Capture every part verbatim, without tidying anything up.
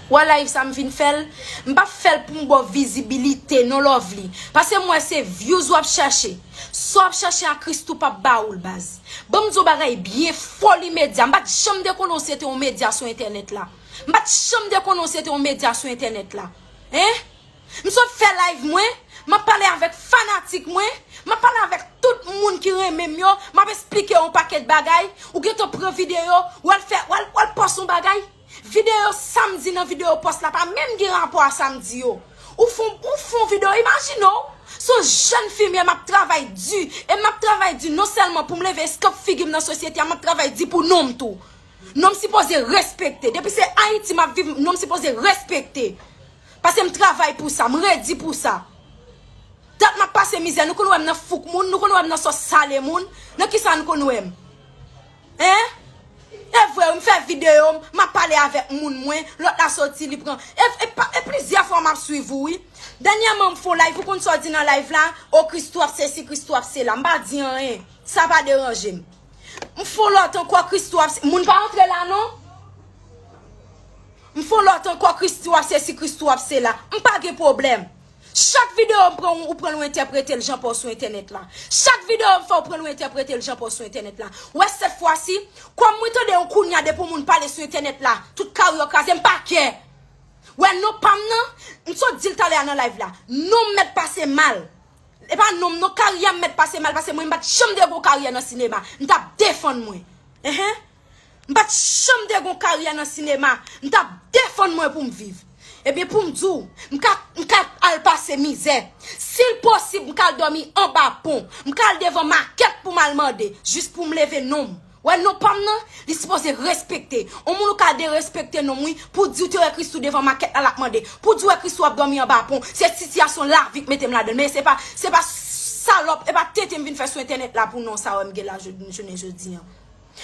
Wè live sa m vin fè l, m p ap fè l pou m ba w vizibilite non, Lovely. Paske m wè se views w ap chache. Sa w ap chache a, Christoo p ap ba ou l, baz. Ban m di w bagay byen, Foli Medya. M pa t janm te konnen w se te yon medya sou entènèt la. M pa t janm te konnen w se te yon medya sou entènèt la. Hein? M sot fè live mwen, m ap pale avèk fanatik mwen, m ap pale avèk tout moun ki renmen m yo, m ap esplike yon pakèt bagay, ou gentan pran videyo, w al fè, w al, w al pòs yon bagay. Videyo sa m di nan videyo pòs la pa menm gen rapò a sa m di yo. Ou fon, ou fon videyo, imajine w, se yon jèn fi m ye, m ap travay di, e m ap travay di non sèlman pou m leve eskanp figi m nan sosyete a, m ap travay di pou non m tou. Non m sipoze respekte. Depi se Ayiti m ap viv, non m sipoze respekte. Paske m travay pou sa, m redi pou sa. Dat m ap pase mizè, nou konn wè m nan fouk moun, nou konn wè m nan sòs sale moun, nan kisa nou konn wè m? Hein? E vre, m fè videyo, m ap pale avèk moun mwen, lòt la soti, li pran. E, e, pa- e plizyè fwa m ap swiv ou, wi. Dènyèman, m fè yon live, ou konn sa w di nan live la? O, Christoo ap sesi, Christoo ap sela. M pa di anyen. Sa pa deranje m. M fè yon lòt ankò, Christoo ap se- moun pa antre la, non? M fè yon lòt ankò, Christoo ap sesi, Christoo ap sela. M pa gen pwoblèm. Chak videyo m pran, ou pran, ou entèprete l jan pa w sou entènèt la. Chak videyo m fè, ou pran, ou entèprete l jan pa w sou entènèt la. Wè, sèt fwa si, kòm mwen tande yon kounya depi yon moun pale sou entènèt la, tout karyè w kraze, m pa kè. Wè, non pa m nan, m sot di l talè a nan live la. Non m mèt pase mal. E pa non m non, karyè m mèt pase mal, paske mwen m pa t janm te gon karyè nan sinema. M t ap defann mwen. Enhen. M pa t janm te gon karyè nan sinema. M t ap defann mwen pou m viv. Ebyen, pou m di w, m ka, m ka al pase mizè. Si l posib, m ka al dòmi anba pon. M ka al devan makèt pou m al mande, jis pou m leve non m. Wè, non pa m nan, li sipoze respekte. On moun ou ka derespekte non m, wi, pou di w te wè Christoo devan makèt la, l ap mande. Pou di w wè Christoo ap dòmi anba pon. Se sitiyasyon lavi k mete m ladan l. Men se pa, se pa salòp, e pa tenten m vin fè sou entènèt la pou non sa wè m gen la jodi, jounen jodi an.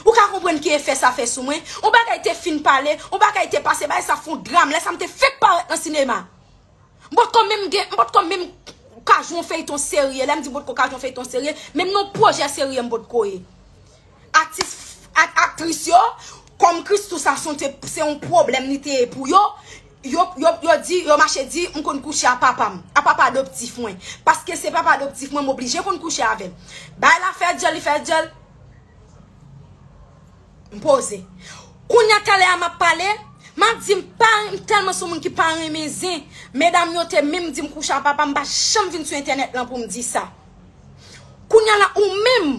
Ou ka konprann ki efè sa fè sou mwen? On bagay te fin pale, on bagay te pase, bagay sa fè on dram, lè sa m te fèk parèt nan sinema. M potko menm gen, m potko menm ka jwe yon feyton serye, lè m di m potko ka jwe yon feyton serye, menm nan pwojè serye m potko ye. Atis, ak, aktris yo, kòm Christoo sa se yon te- se yon pwoblèm li te ye pou yo, yo, yo, yo di, yo mache di, m konn kouche a papa m, a papa adoptif mwen. Paske se papa adoptif mwen, m oblije konn kouche avè l. Bagay la fè djòl, li fè djòl. M poze. Kounya talè a m ap pale, m ap di m pa, m tèlman se yon moun ki pa renmen zen. Medam yo te menm di m kouche a papa m, m pa janm vin sou entènèt lan pou m di sa. Kounya la ou menm,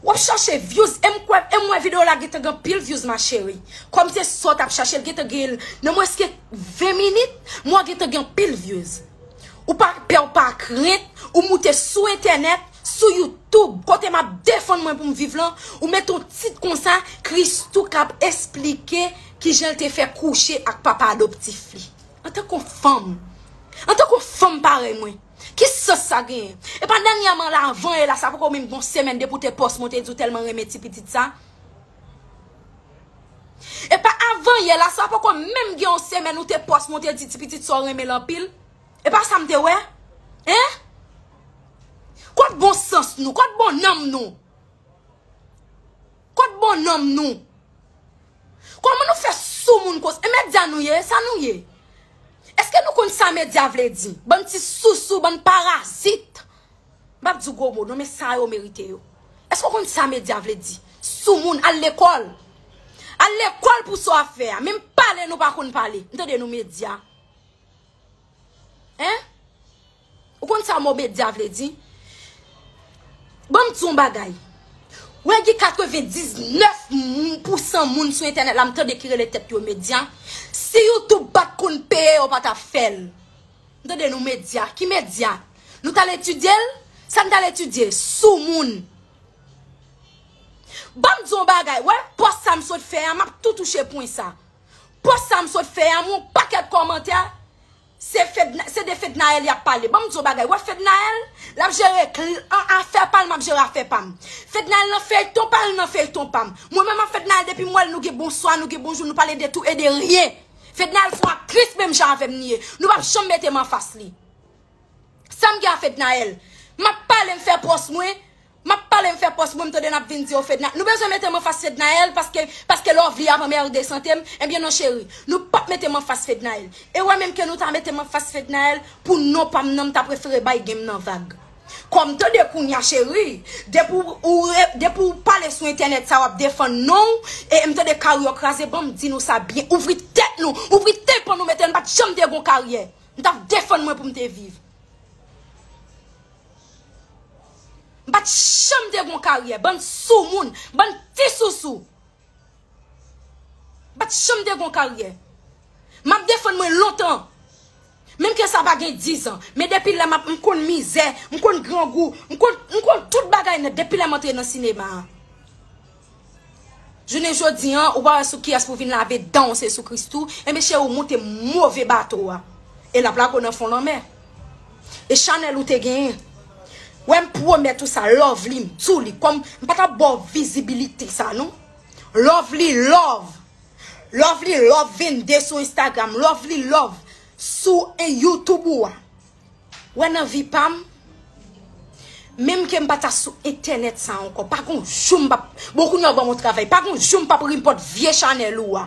w ap chache views, e m kwè, e m wè videyo la gentan gen anpil views, ma chérie. Kòm se sa w t ap chache, l gentan gen l nan mwens ke ven minit, m wè gentan gen anpil views. Ou pa pè, ou pa krent, ou moute sou entènèt, sou YouTube, kote m ap defann mwen pou m viv lan, ou mete yon tit konsa, Christoo k ap esplike kijan l te fè kouche ak papa adoptif li. Antanke yon fanm, antanke yon fanm parèy mwen, ki sans sa genyen? E pa dènyèman la, avan yè la, sa poko menm gen yon semèn depi w te pòs mwen, w te di w tèlman renmen ti pitit sa. E pa avan yè la, sa poko menm gen yon semèn ou te pòs mwen, w te di ti pitit sa w renmen l anpil. E pa sa m te wè? Hein? Kot bon sans nou? Kot bon nanm nou? Kot bon nanm nou? Kòman nou fè sou moun konsa? E medya nou ye? Sa nou ye? Èske nou konn sa medya vle di? Bann ti sousou, bann parazit. M p ap di w gwo mo non, men sa yo merite yo. Èske w konn sa medya vle di? Sou moun, al lekòl. Al lekòl pou sa w ap fè a. Menm pale nou pa konn pale. M tande nou medya. Hein? Ou konn sa mo medya vle di? Ban m di w yon bagay. Wè gen katrevendiznèf pou san moun sou entènèt la, m tande ki rele tèt yo medya. Si YouTube pa t konn peye, yo pa t ap fè l. M tande nou medya. Ki medya? Nou t al etidye l? Sa n t al etidye? Sou moun. Ban m di w yon bagay. Wè, pòs sa m sot fè a, m ap tou touche pwen sa. Pòs sa m sot fè a, m wè yon pakèt kòmantè. Se Fedna, se de Fednaelle y ap pale. Ban m di w bagay. Wè Fednaelle, l ap jere kl- an- afè pa l, m ap jere afè pa m. Fednaelle nan feyton pa l, nan feyton pa m. Mwen menm ak Fednaelle, depi m wè l, nou gen bonswa, nou gen bonjou, nou pale de tou e de ryen. Fednaelle se yon aktris menm jan avè m li ye. Nou p ap janm mete m anfas li. Sa m gen a Fednaelle? M ap pale, m fè pòs mwen. M ap pale, m fè pòs mwen, m tande n ap vin di yo Fedna. Nou bezwen mete m anfas Fednaelle paske, paske Lovely ap anmède sante m? Ebyen non cheri, nou p ap mete m anfas Fednaelle. E wè menm ke nou ta mete m anfas Fednaelle, pou non pa m nan, m ta prefere bay gen m nan vag. Kòm tande kounye a cheri, depi w, ou re- depi w pale sou entènèt sa w ap defann non w, e m tande kari w kraze, ban m di nou sa byen, ouvri tèt nou, ouvri tyenpan nou, mete n, m pa t janm te gon karyè. M t ap defann mwen pou m te viv. M pa t janm te gon karyè, bann soumoun, bann ti sousou. M pa t janm te gon karyè. M ap defann mwen lontan. Menm ke sa pa gen diz an. Men depi lè m ap, m konn mizè, m konn grangou, m konn, m konn tout bagay nèt depi lè m antre nan sinema a. Jounen jodi an, ou pa wè sou kiyès pou vin lave dan w, se sou Christoo. Enben cheri, ou moute move bato a. E l ap lage w nan fon lanmè. E chanèl ou te genyen. Wè m pwomèt ou sa, Lovely, m di w li, kòm m pa t ap ba w vizibilite sa non. Lovely Love. Lovely Love vennde sou Instagram. Lovely Love sou en YouTube ou a. Wè nan vi pa m, menm ke m pa ta sou entènèt sa ankò, pa gon jou m p ap, bon kounye a w ban m yon travay, pa gon jou m p ap report vye chanèl ou a.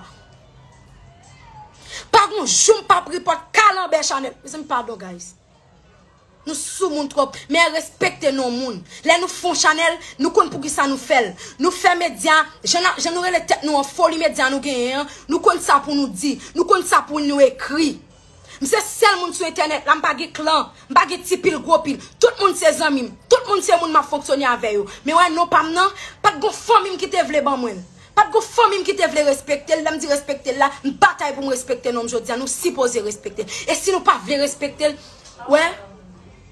Pa gon jou m p ap report kalanbè chanèl. Mezanmi, padon, guys. Nou soumoun twòp, men respekte non moun. Lè nou fè yon chanèl, nou konn poukisa nou fè l. Nou fè medya, jan n a- jan nou rele tèt nou an Foli Medya nou genyen an, nou konn sa pou nou di, nou konn sa pou nou ekri. M se sèl moun sou entènèt la, m pa gen klan, m pa gen ti pil gwo pil. Tout moun se zanmi m, tout moun se moun m ap fonksyone avè yo. Men wè non pa m nan, pa t gon fanmi m ki te vle ban mwen l. Pa t gon fanmi m ki te vle respekte l. Lè m di respekte l la, m batay pou m respekte non m jodi a. Nou sipoze respekte l. E si nou pa vle respekte l, wè,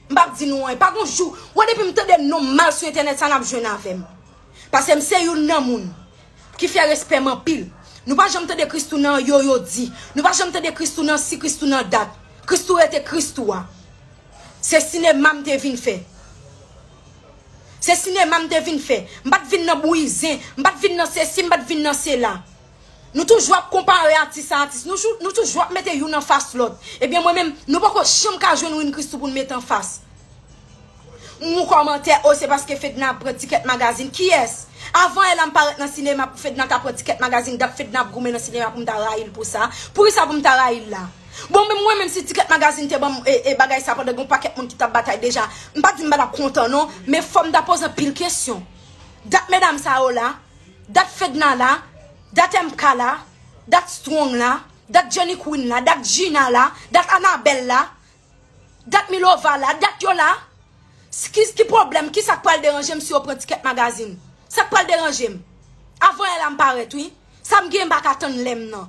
m p ap di nou anyen. Pa gon jou, wè depi m tande non m mal sou entènèt sa, n ap jwenn avè m. Paske m se youn nan moun ki fè respè m anpil. Nou pa janm tande Christoo nan yo yo di. Nou pa janm tande Christoo nan si, Christoo nan dat. Christoo rete Christoo a. Se sinema m te vin fè. Se sinema m te vin fè. M pa t vin nan bouyi zen. M pa t vin nan sesi, m pa t vin nan sela. Nou toujou ap konpare atis a atis. Nou, jou- nou toujou ap mete youn anfas lòt. Ebyen, mwen menm, nou poko janm ka jwenn Win Christoo pou n mete anfas. M wè kòmantè, o, se paske Fedna ap pran Ticket Magazine. Kiyès? Avan Ella m parèt nan sinema pou Fedna ta pran Ticket Magazine, dat Fedna ap goumen nan sinema pou m ta rayi l pou sa. Poukisa pou m ta rayi l la? Bon, men mwen menm si Ticket Magazine te ban m e, e bagay sa pandan gen yon pakèt moun ki t ap batay deja, m pa di m pa t ap kontan non, men fò m ta poze anpil kesyon. Dat medam sa yo la, dat Fedna la, dat M K la, dat Strong la, dat Jenny Queen la, dat Gina la, dat Anabelle la, dat Milova la, dat yo la. Ki, ki pwoblèm? Kisa k pral deranje m si yo pran Ticket Magazine? Sa k pral deranje m? Avan Ella m parèt, wi. Sa m gen m pa ka tann lè m nan.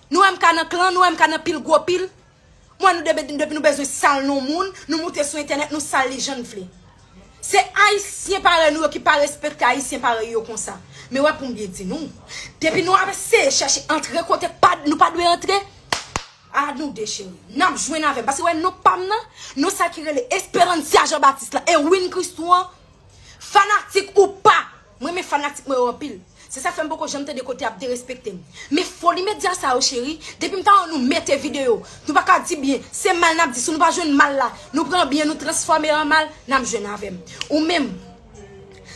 Nou wè M K nan klan, nou wè M K nan pil gwo pil. Mwen, nou depi, depi nou bezwen sal non moun, nou moute sou entènèt, nou sal li jan n vle. Se Ayisyen parèy nou yo ki pa respekte Ayisyen parèy yo konsa. Men wè pou m byen di nou, depi nou ap eseye chèche antre kote k pa, nou pa dwe antre, a nou de cheri. N ap jwenn avè m. Paske wè non pa m nan, non sa ki rele Esperancia Jean Baptiste la, e Win Christoo an, fanatik ou pa, mwen renmen fanatik mwen yo anpil. Se sa k fè m poko janm tande kote y ap derespekte m. Men Foli Medya sa yo cheri, depi m ta wè nou mete videyo, nou pa ka di byen, se mal n ap di, si nou pa jwenn mal la, nou pran byen, nou transfòme l an mal, n ap jwenn avè m. Ou menm,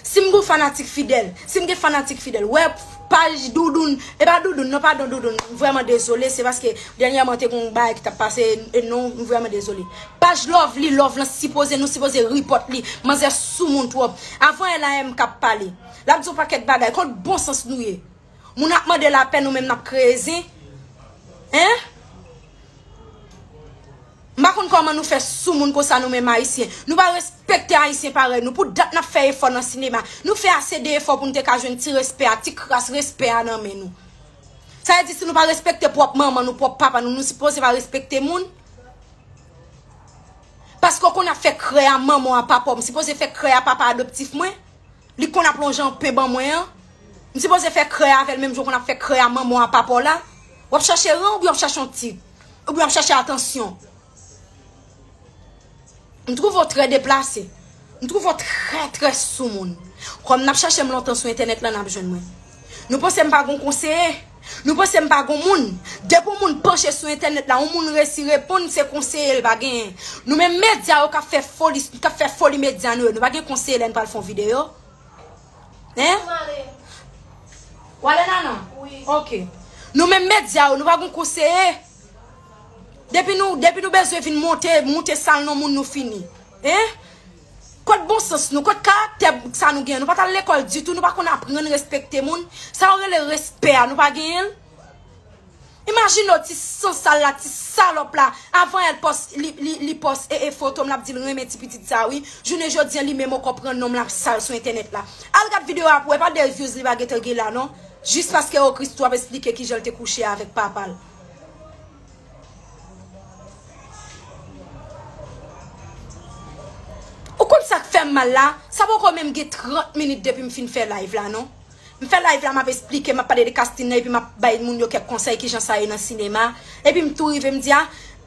si m gon fanatik fidèl, si m gen fanatik fidèl, wè paj Doudoun, e pa Doudoun, non, padon Doudoun, m vrèman dezole, se paske dènyèman te gon bagay ki t ap pase, e non, m vrèman dezole. Paj Lovely Love lan sipoze, nou sipoze report li, manzè soumoun twòp. Avan L A M k ap pale. L ap di yon pakèt bagay, kot bon sans nou ye? Moun ap mande lapè, nou menm n ap kreye zen. Hein? M pa konn kòman nou fè soumoun konsa nou menm Ayisyen. Nou pa respekte Ayisyen parèy nou. Pou dat n ap fè efò nan sinema. Nou fè ase de efò pou n te ka jwenn ti respè a, ti kras respè a nan men nou. Sa vle di si nou pa respekte pwòp manman nou, pwòp papa nou, nou sipoze pa respekte moun? Paske w konn ap fè krè a manman w a papa w, m sipoze fè krè a papa adoptif mwen? Li konn ap lonje yon pen ban mwen an. M sipoze fè krè avè l menm jan w konn ap fè krè a manman w a papa w la. W ap chache ran oubyen w ap chache yon tit? Oubyen w ap chache atansyon? M twouve w trè deplase. M twouve w trè, trè soumoun. Kòm n ap chache m lontan sou entènèt lan, n ap jwenn mwen. Nou panse m pa gon konseye? Nou panse m pa gon moun? Depi yon moun panche sou entènèt la, yon moun resi reponn, se konseye l pa genyen. Nou menm medya yo k ap fè foli, k ap fè foli medya nou yo, nou pa gen konseye lè n pral fè yon videyo? Hein? Ou ale, Nana? Wi. Ok. Nou menm medya yo, nou pa gon konseye. Depi nou, depi nou bezwen vin monte, moute sal non moun, nou fini. Hein? Kot bon sans nou, kot karaktè sa nou gen? Nou pa t al lekòl ditou, nou pa konn aprann respekte moun. Sa yo rele respè a, nou pa genyen l? Imajine w ti sansal la, ti salòp la, avan yè l pòs, li, li, li pòs e, e foto m, l ap di l renmen ti pitit sa wi. Jounen jodi a, li menm ankò pran non m, l ap sal sou entènèt la. Al gad videyo a pou wè, pa de views li pa gentan gen la non. Jis paske o Christoo ap esplike kijan l te kouche avèk papa l. Ou konn sa k fè m mal la? Sa poko menm gen trant minit depi m fin fè live la non. M fè live la, m ap esplike, m ap pale de Casting nan, epi m ap bay moun yo kèk konsèy kijan sa ye nan sinema. Epi m tou rive m di a,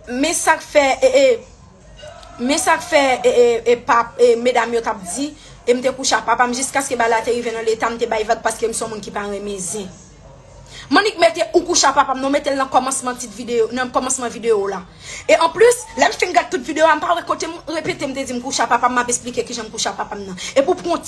men sa k fè, e, e, men sa k fè, e, e, e, pap, e, medam yo t ap di, e m te kouche a papa m jiskaske bagay la te rive nan leta m te bay vag paske m se yon moun ki pa renmen zen. M annik mete ou kouche a papa m non, mete l nan kòmansman tit videyo, nan kòmansman videyo la. E anplis, lè m fin gad tout videyo a, m pa wè kote m repete m te di m kouche a papa m, m ap esplike kijan m kouche a papa m nan. E pou pran